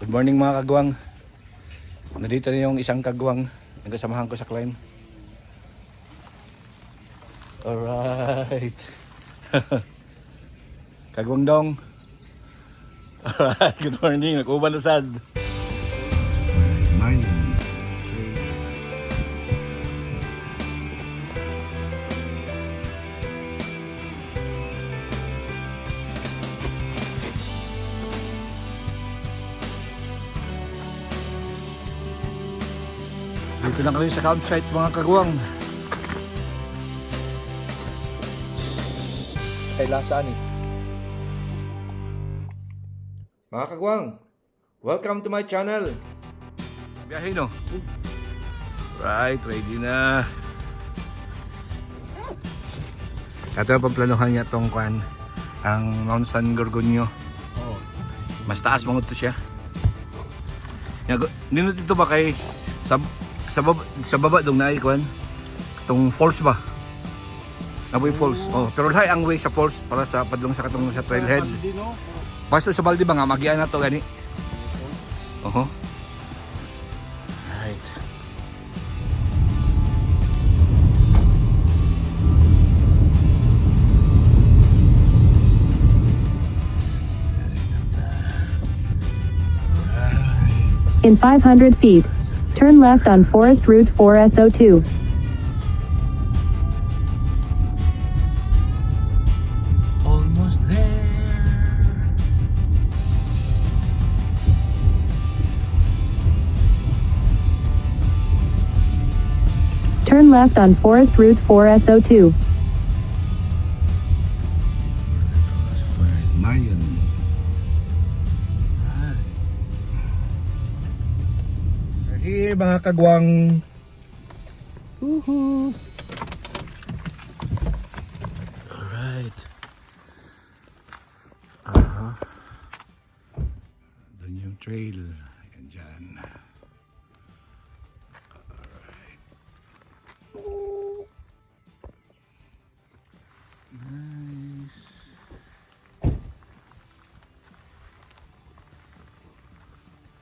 Good morning, mga kagwang. Nandito na yung isang kagwang na kasamahan ko sa climb. Alright. Kagwang Dong. Alright, good morning. Nag-uban na sad. Marian. Dito na kami sa campsite, mga kagwang. Kay lasaan eh. Mga kagwang, welcome to my channel. Biyahe, no? Right, ready na. Ito ang pamplanuhan niya tong kwan, ang Mount San Gorgonio. Oo. Mas taas mga to siya. Nindot dito ba kay sa baba dong naay kwan? Tong falls ba? Naboy Falls. Oh, pero lahi ang way sa falls para sa padlong sa katong sa trailhead. Baldi, no? Basta sa balde ba nga magian na to gani. Oho. Right. In 500 feet, turn left on Forest Route 4SO2. Almost there. Turn left on Forest Route 4SO2. Marion. Hi. We're here, mga kagwang. Woohoo! Alright. Aha. Doon yung trail. Yan dyan. Alright. Nice.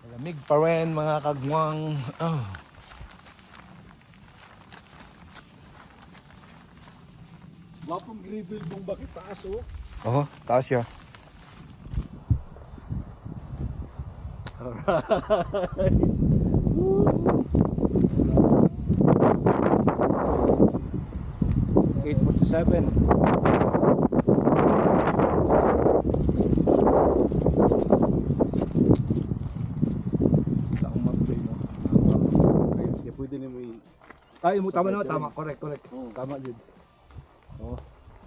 Malamig pa rin, mga kagwang. Oh. Wapong gravel bong bakit taas oh. Oo, taas siya. Alright. 8:47. Taong map no? Ayos, kaya pwede na mo i- Ay, mo tama naman, tama. Correct, correct. Oo. Tama yun. Oh,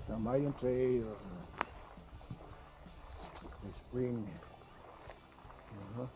tama yung trail. May spring. Uh-huh.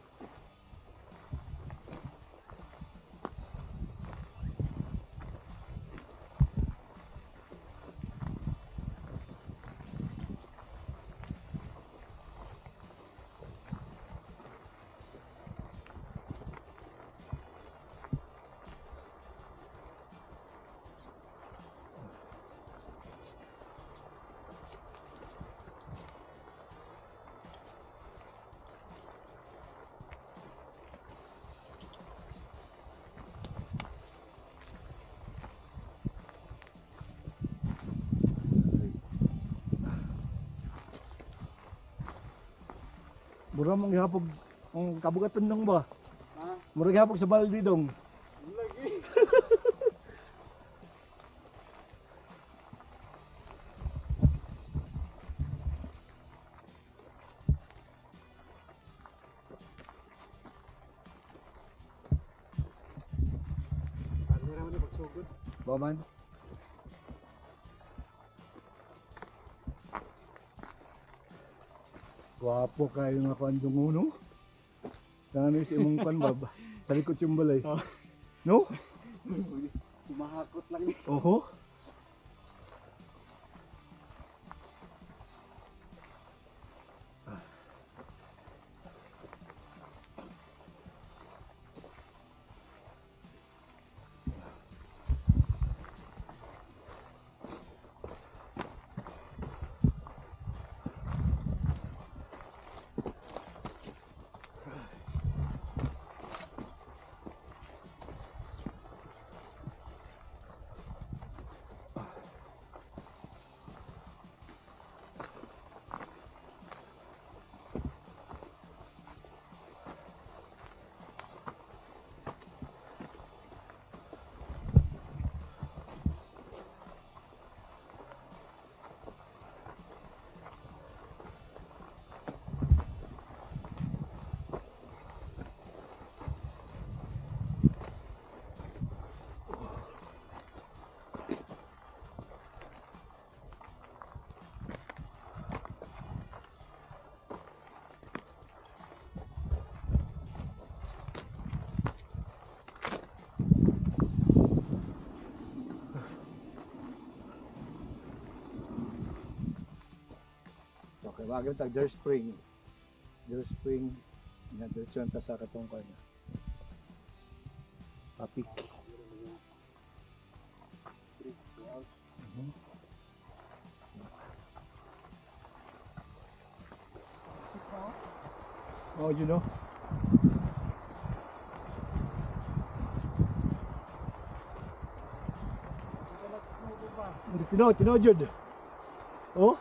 Mura mong gihapog ang kabugatan nung ba? Ha? Mura gihapog sa baldi dong. Lagi. Ano naman yung pagsugod? Ba man? Gwapo kayo nga kwan dong no? Dami si imong kwan ba? Sa likod yung balay. Oh. No? Kumahakot lang ni. Oho. Tawagin tag Deer Spring. Deer Spring. Yan, diretso lang ta sa katong kanya. Papik. Oh. Tino, tino, jud. Oh.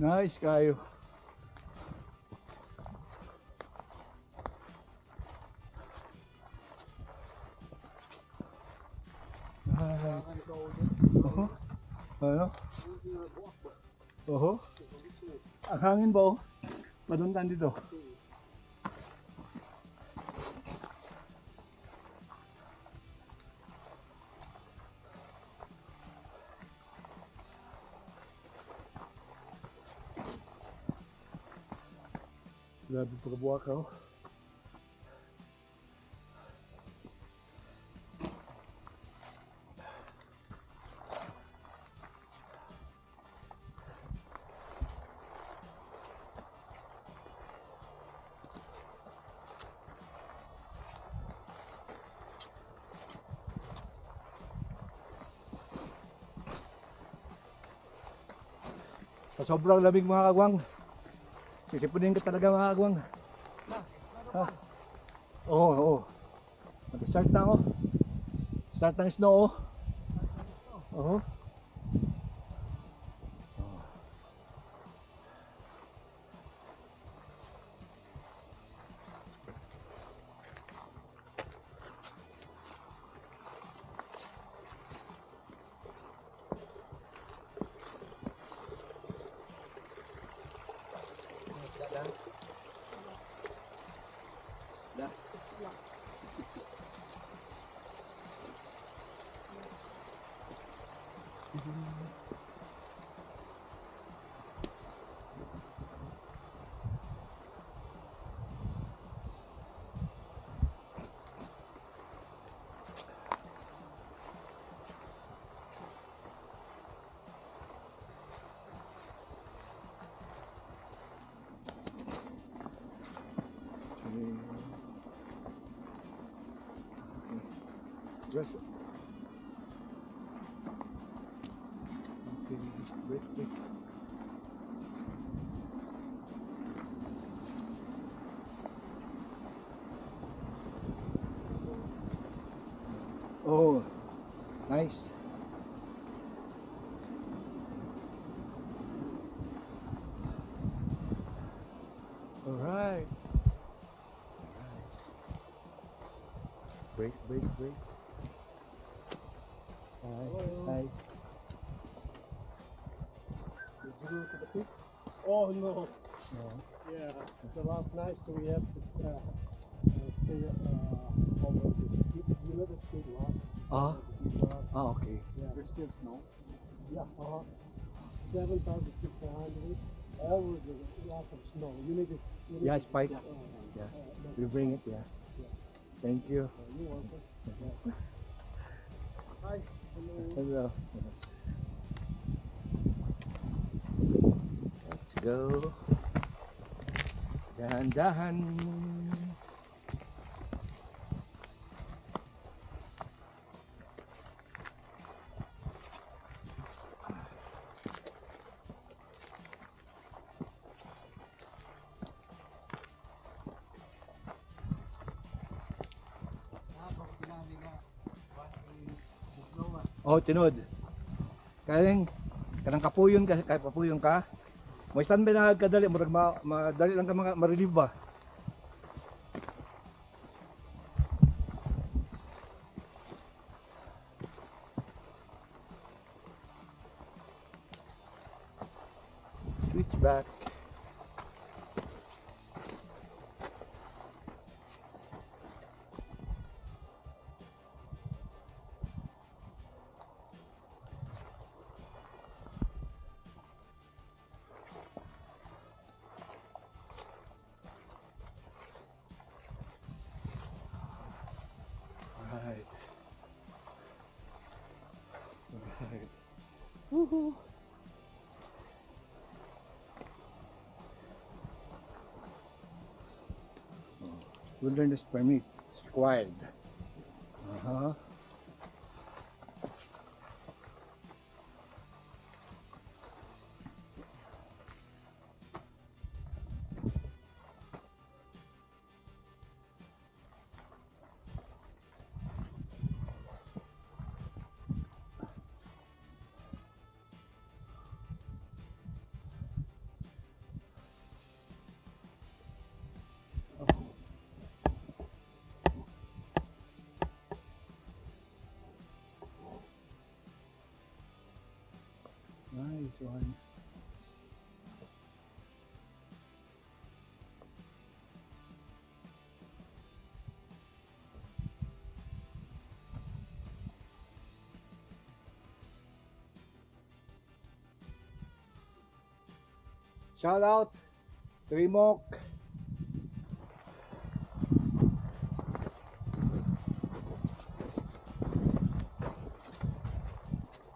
Nice kayo. Ay. Oho. Ano? Oho. Ang hangin ba oh? Paduntan dito. Grabe pagkabuwak oh. Sa sobrang lamig, mga kagwang. Sisipunin ka talaga, mga kagwang. Ha? Oo, oo. Mag-start na ako. Start ng snow oh. Oo. Rest. Okay, break, break. Oh, nice. All right. Break, break, break. Hi. Hi. Did you go to the peak? Oh no. No. Yeah, it's the last night, so we have to stay over the you know the big rock? Ah, The big rock. ah, okay. Yeah. There's still snow. Yeah. 7,600 over the lot of snow. You need to. You need Yeah, to- spike. Yeah. We bring it, yeah. Thank you. You're welcome. Yeah. Hi. Hello. Hello. Let's go. Dahan-dahan. Oh, tinod. Kaya kanang kapuyon ka, kay kapuyon ka. May standby na kadali, murag ma, madali lang ka mga ma-relieve ba. Back. Alright. Alright. Woohoo! Wilderness permit is required. Nice one. Shout out Trimok.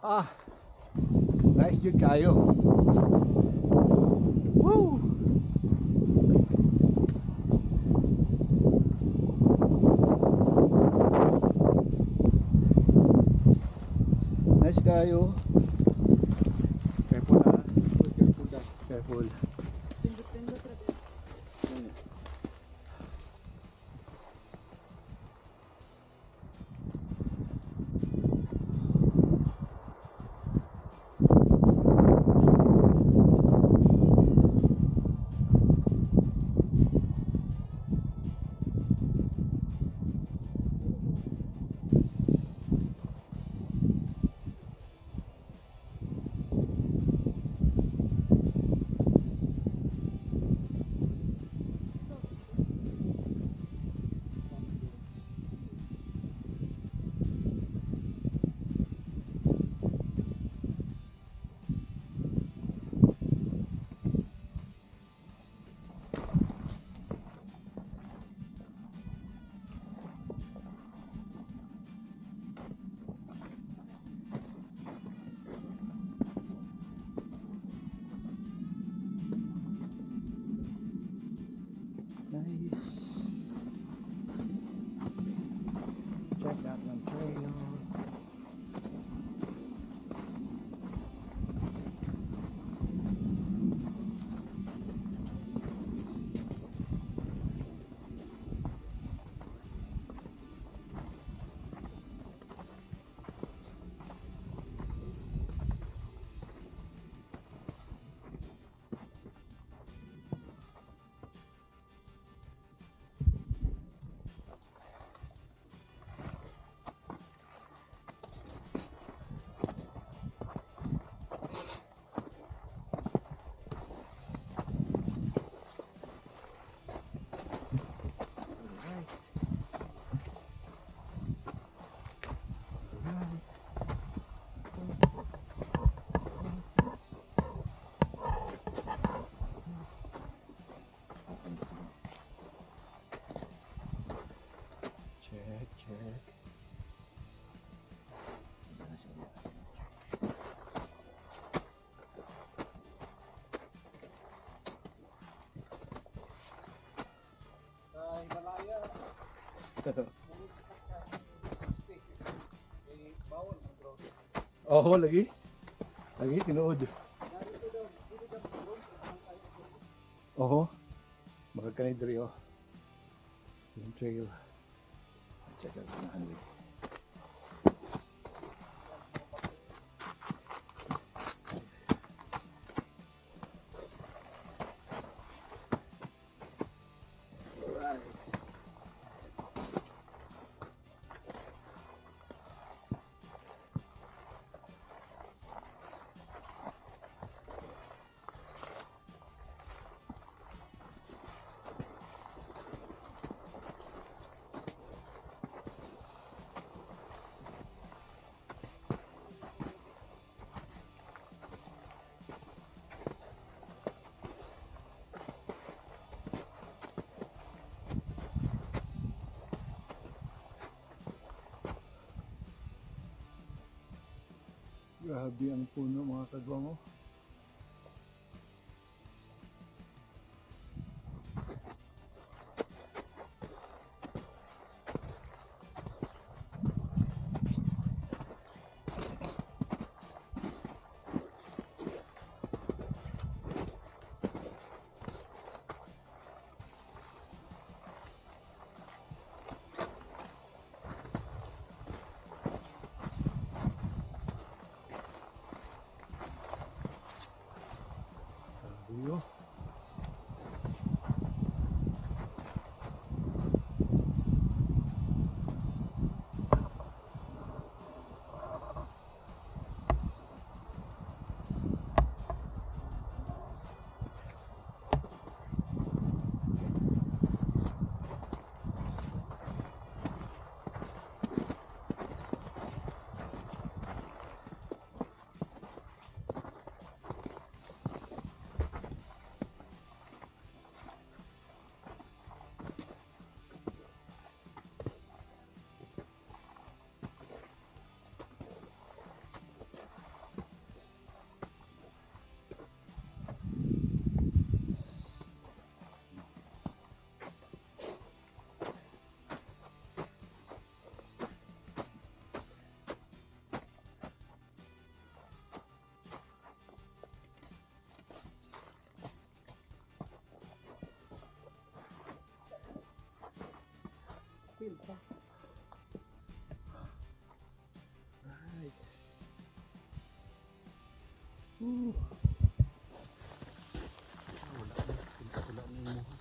Ah, nice jud kayo. Woo! Nice kayo. Careful ah. Careful daw. Careful. Pindot-pindot ra din. Nice. Check that one trail. Alright. Alright. Check, check. Sa Himalaya, munisip ka 60. Eh, bawal ang drone. Oo, lagi. Lagi, tinuod. Narito daw, dili ka mag-drone, ang ay Oo. Magkanay diri oh. Yung trail. Check out na hanwi. Grabe ang puno, mga kagwang, oh. Grabe, oh. Feel pa. Right. Ooh. Wala na. Wala na yung mukha.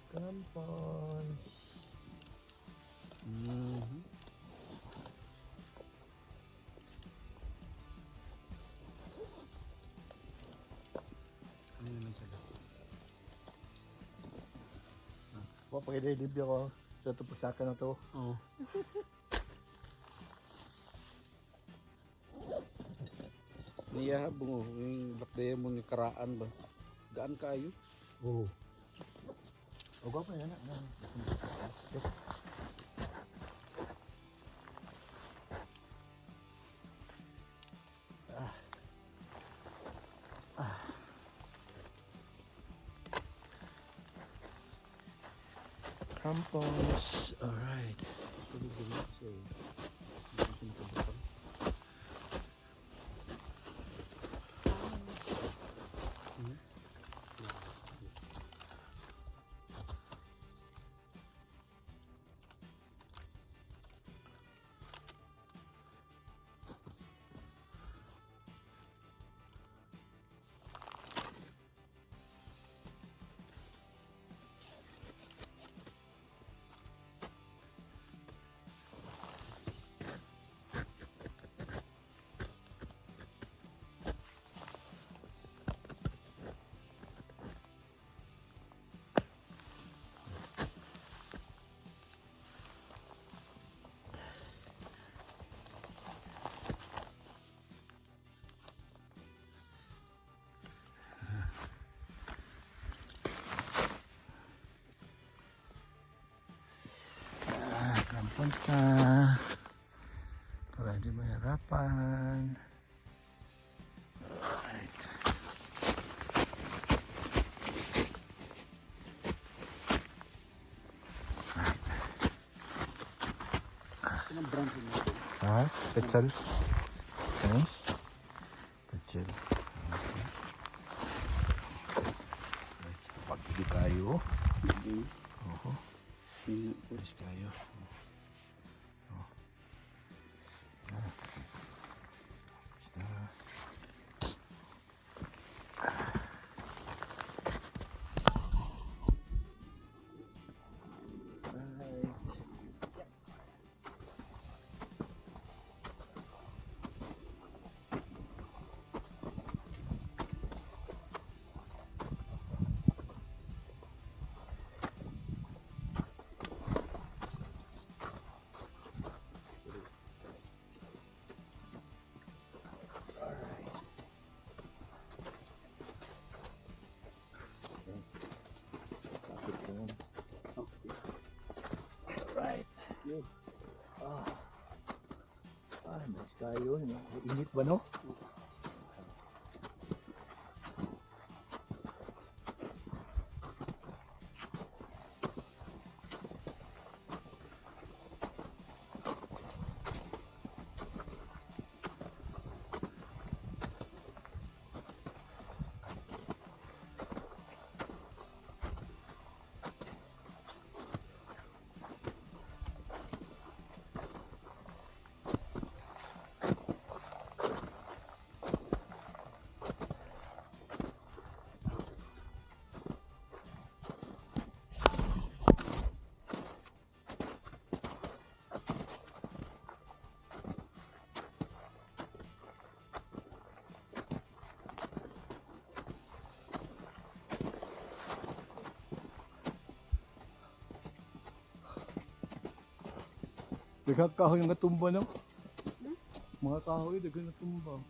Crampons. Ano naman sila? Wa pa kay ko sa ito pagsaka na to. Oo. Niya bungo yung Black Diamond ni karaan ba? Gaan kaayo? Oo. Oh, gwapo yan. Ano? Ah. Ah. Crampons. Alright. Tulog din siya eh. Hindi ko nakabukang. Ah, crampons na. Para hindi mahirapan. Alright. Anong brand yun? Ha? Petzl? Okay. Petzl. Okay. Right. Pagdi kayo. Hindi. Oo. Hindi po. Ayos kayo. Oh. Ah. Basta. Right. Kapit ko yun. Okay. Right. Ah. Ah, nice. Nice kayo. Init ba, no? Daghang kahoy nga tumba, no? Mga kahoy, daghang natumba.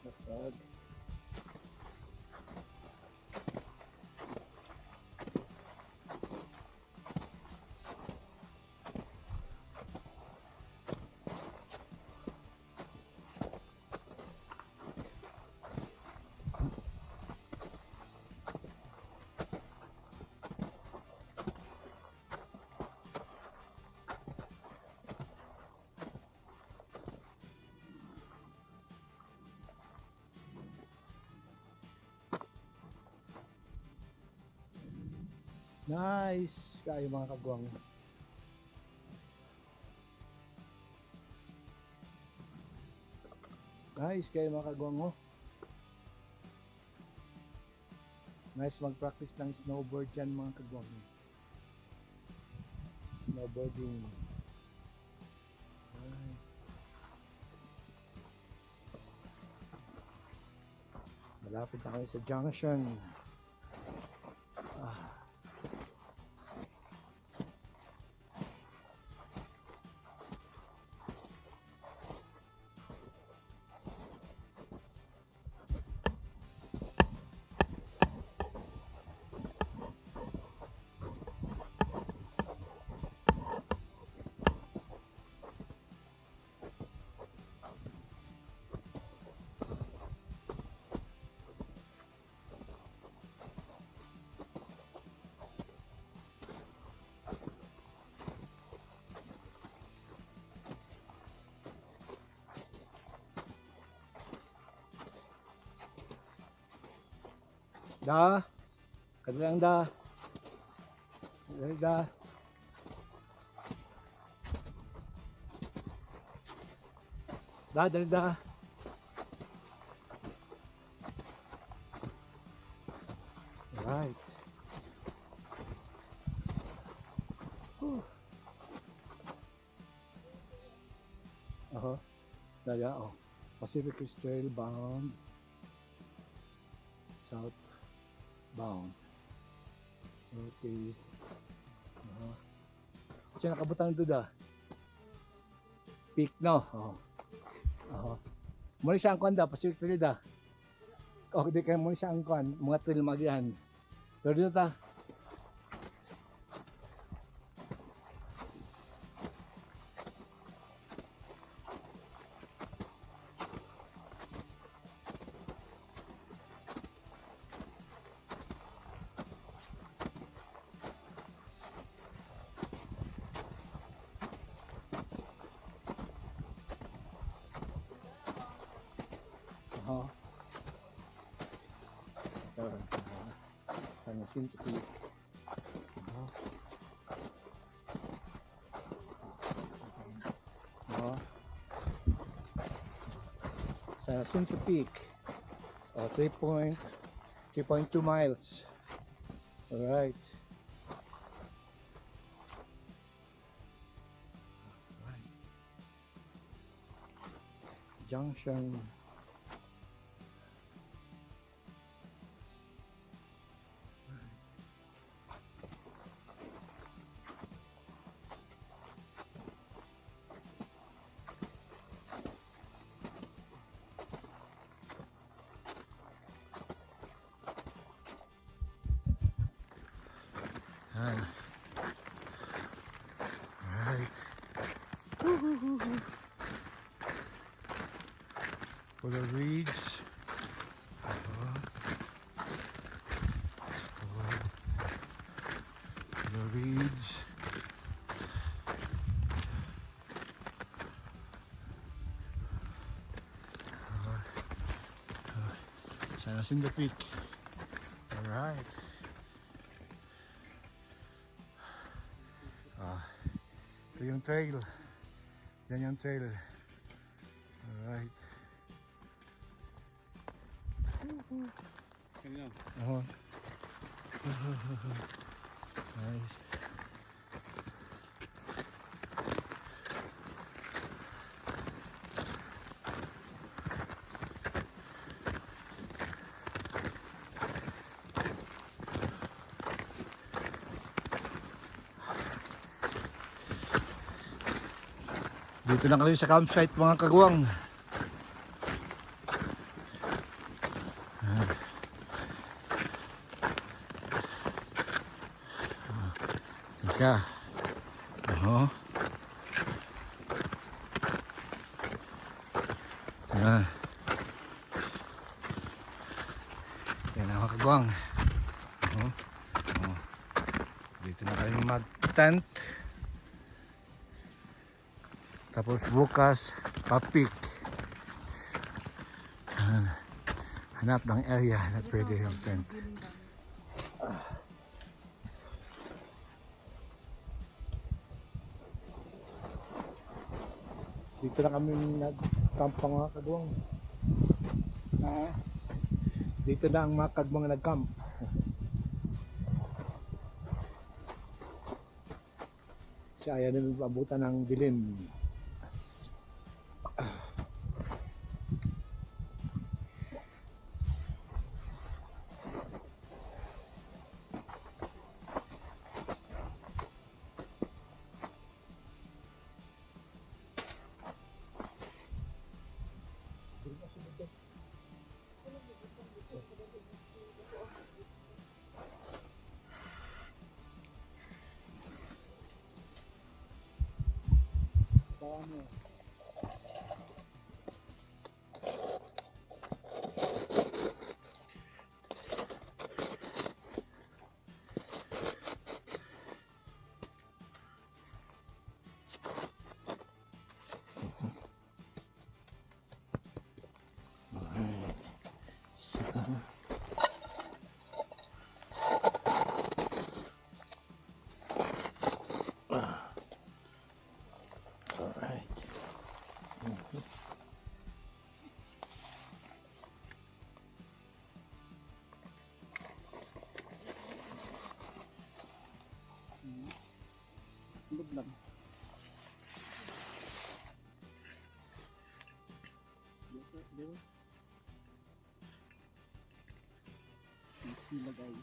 What the fuck? Nice kayo, mga kagwang. Nice kayo, mga kagwang, oh. Nice mag-practice ng snowboard dyan, mga kagwang. Snowboarding. Ay. Malapit na kami sa junction. Ah. Da. Kadali da. Dali da. Da, dali da. Right. Whew. Aha. Daya, oh. Pacific Crest Trail bound. South bound. Okay. Aha. Kasi nakabutang doon ah. Peak, no? Oo. Oo. Muna siya ang kwan da, Pacific Trail da. O, di kaya muna siya ang kwan, mga trail magihan. Pero dito ta. Oo. Ito, San Jacinto Peak. Oo. Oo. San Jacinto Peak. Oh, 3.2 miles. Alright. Junction. Yan. Alright. Woo-hoo-hoo-hoo. Polar Ridge. Polar Ridge. Sana in the peak. Alright. Ah, ito yung trail. Yan yung trail. Alright. Kanina. Oo. Nice. Dito lang kami sa campsite, mga kagwang. Ito siya. Oo. Yan. Yan ang mga kagwang. Oo. Oo. Dito na kayo mag-tent. Tapos bukas, papik. Yan. Hanap ng area na pwede yung tent. Dito na kami nag-camp, mga kagwang. Ah, Dito na ang mga kagwang nag-camp. Kasi ayaw namin pabutan ng dilim. Alright. Sunod lang. Dito, dito. Silagay.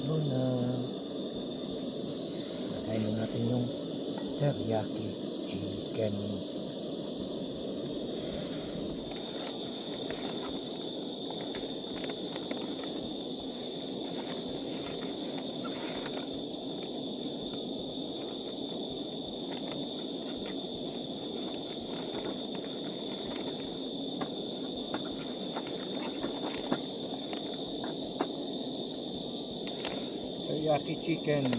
Muna. Lagay na natin yung teriyaki chicken. Teriyaki chicken.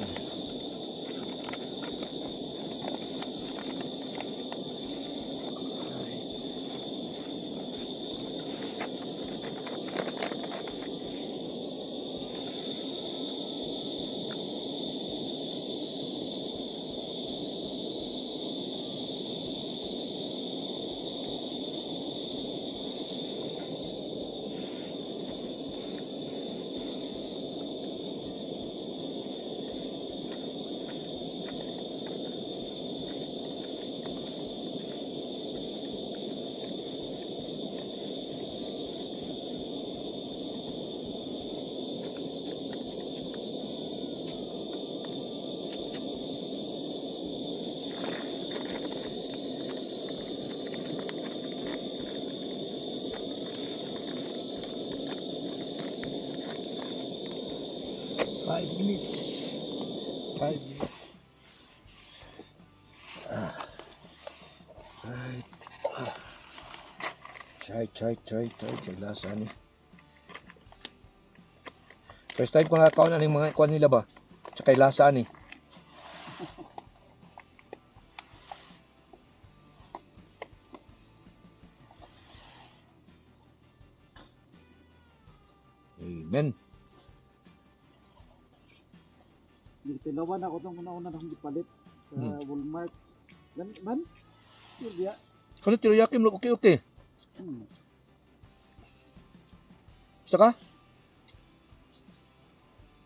5 minutes. 5 minutes. Ah. Right. Ah. Try, try, try, try. Try lasa ni. First time ko nakakaon aning mga kuan nila ba? Tsaka lasa ani. Amen. Tinawan ako itong una-una na palit sa Walmart. Gan man? Yun diya. Ano teriyaki mo? Okay, okay. Gusto ka?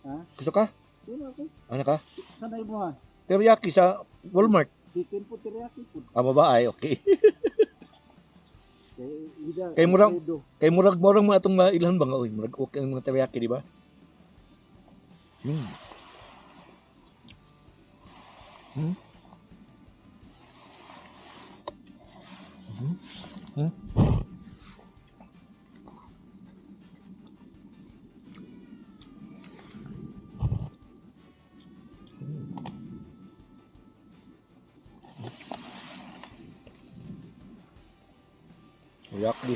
Ha? Gusto ka? Yun ako. Ano ka? Sanay mo ha. Teriyaki sa Walmart. Chicken po, teriyaki po. Ah, babae, okay. Kay ida. Kay murag murag mga atong mga ilhan ba nga oy, murag okay ang mga teriyaki, di ba? Teriyaki.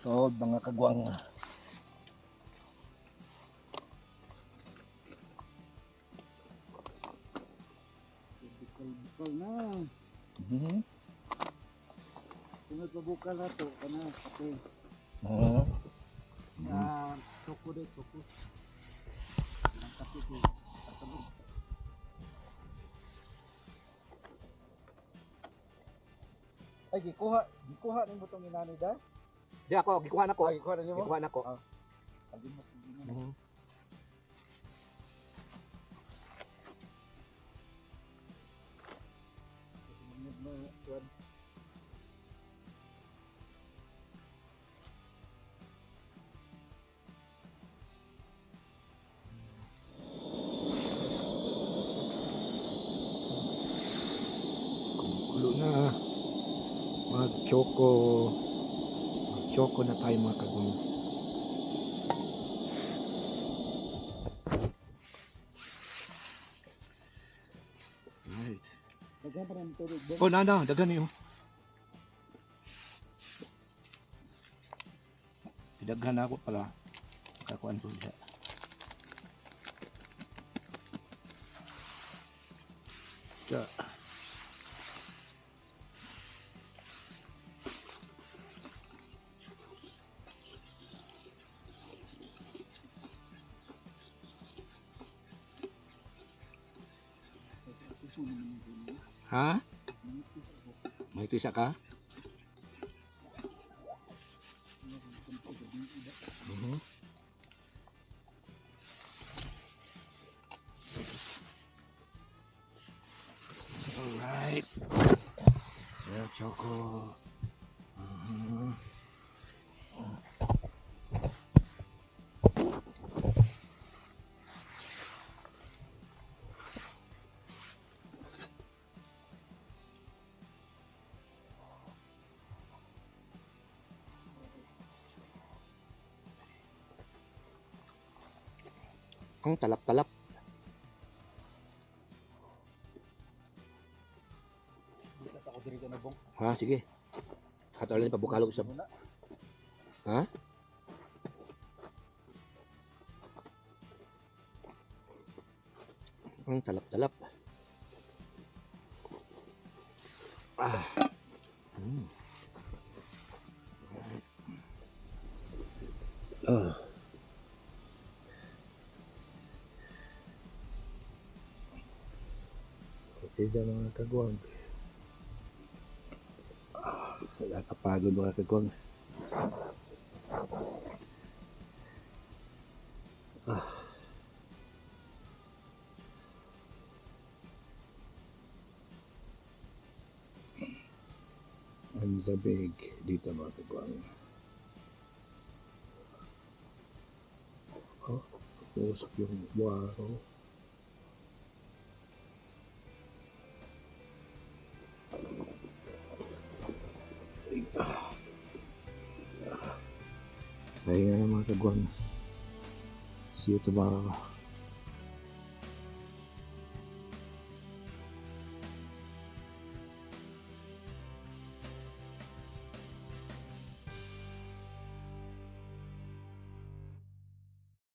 So, mga kagwang. Bukal na. Sunod pa bukal na to. Kana, kape. Ah, choco de choco. Ang kape ko. Katabog. Ay, gikuha. Gikuha ni mo itong inani da? Di ako, gikuha na ko. Ay, gikuha na nimo? Gikuha na ko. Ah. Kalimot sige na. Kumukulo na. Mag-choco. Mag-choco na tayo, mga kagwang. Right. Daghan pa rin tubig. Oh, nana, daghan niyo. Daghan ako pala. Kakuan po siya. Ja. Ha? May tisa ka? Yeah, choco. Ang talap-talap. Bukas ako diri ka na bong. Ha, sige. Hato lang pabukalog sa. Ha? Ang talap-talap. Ah. Ah. Okay na, mga kagwang. Nakakapagod, mga kagwang. Ah. Ang lamig dito, mga kagwang. Oh, usok yung waro. Pahinga na, mga kagwang. See you tomorrow.